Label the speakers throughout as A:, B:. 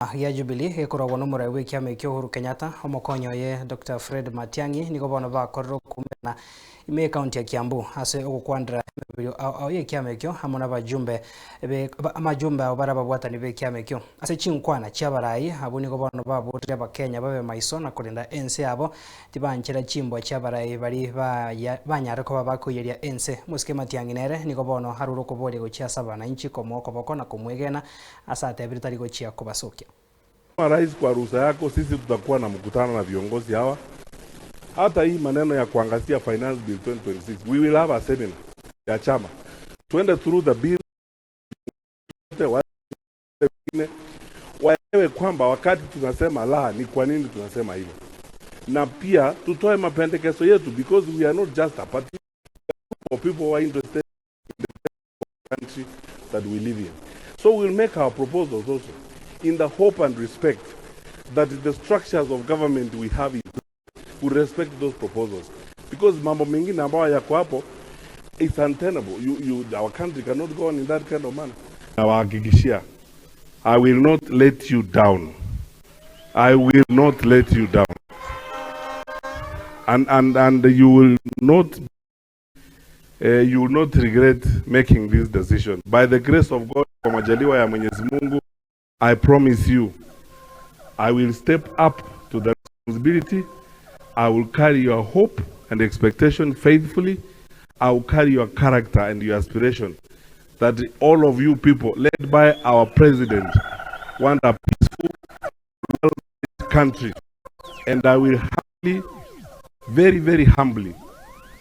A: Ya Jubilee gekoragwo n'omorai bwa ekiama ekio Uhuru Kenyatta omokonyi oye Dr. Fred Matiang'i nigo bono bakorire okoumera ime ekaunti ya Kiambu ase ogokwandera emebiri ao ya ekiama ekio amo na abajumbe amajumbe abo bare ababwatani ba ekiama ekio ase chinkwana chia abarai abwo nigo bono baborire abakenya babe maiso na korenda ense yabo tibanchera chimbwa chia abarai bari banyare koba bakoiyeria ense. Mosike Matiang'i nere nigo bono arure okoboria gochia ase abananchi komoa okoboko na komwegena ase atebire tari gochia kobasokia.
B: Rais, kwa ruhusa yako, sisi tutakuwa na mkutano na viongozi hawa. Hata hii maneno ya kuangazia Finance Bill 2026, we will have a seminar ya chama, tuende through the bill, wengine waelewe kwamba wakati tunasema la, ni kwa nini tunasema hivyo, na pia tutoe mapendekezo yetu because we are not just a party of people who are interested in the country that we live in. So we'll make our proposals also in the hope and respect that the structures of government we have in place will respect those proposals. Because mambo mengine ambayo yako hapo it's untenable. Our country cannot go on in that kind of manner. Nawahakikishia, I will not let you down. I will not let you down. And you will not regret making this decision. By the grace of God, kwa majaliwa ya Mwenyezi Mungu, I promise you, I will step up to the responsibility. I will carry your hope and expectation faithfully. I will carry your character and your aspiration that all of you people, led by our president, want a peaceful, well country. And I will humbly, very, very humbly,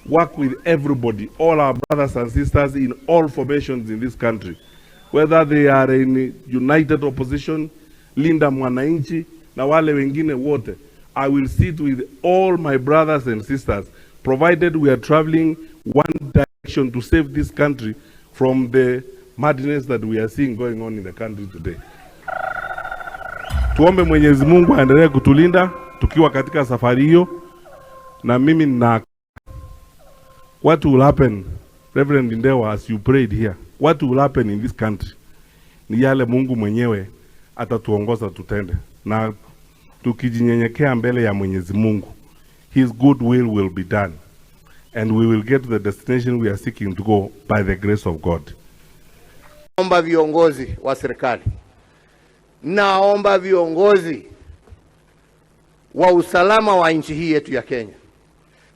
B: work with everybody, all our brothers and sisters in all formations in this country, whether they are in united opposition, Linda Mwananchi, na wale wengine wote. I will sit with all my brothers and sisters, provided we are traveling one direction to save this country from the madness that we are seeing going on in the country today. Tuombe Mwenyezi Mungu aendelee kutulinda tukiwa katika safari hiyo, na mimi na what will happen, Reverend Ndewa, as you prayed here, what will happen in this country ni yale Mungu mwenyewe atatuongoza tutende, na tukijinyenyekea mbele ya Mwenyezi Mungu, His good will be done and we will get to the destination we are seeking to go by the grace of God.
C: Naomba viongozi wa serikali, naomba viongozi wa usalama wa nchi hii yetu ya Kenya,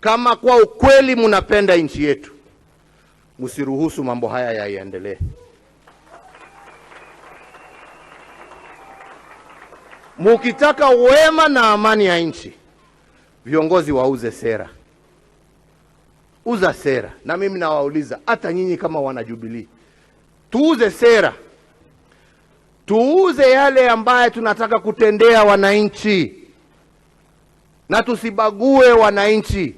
C: kama kwa ukweli mnapenda nchi yetu, msiruhusu mambo haya yaendelee. Mukitaka wema na amani ya nchi, viongozi wauze sera. Uza sera. Na mimi nawauliza hata nyinyi kama wana Jubilee, tuuze sera, tuuze yale ambaye tunataka kutendea wananchi, na tusibague wananchi.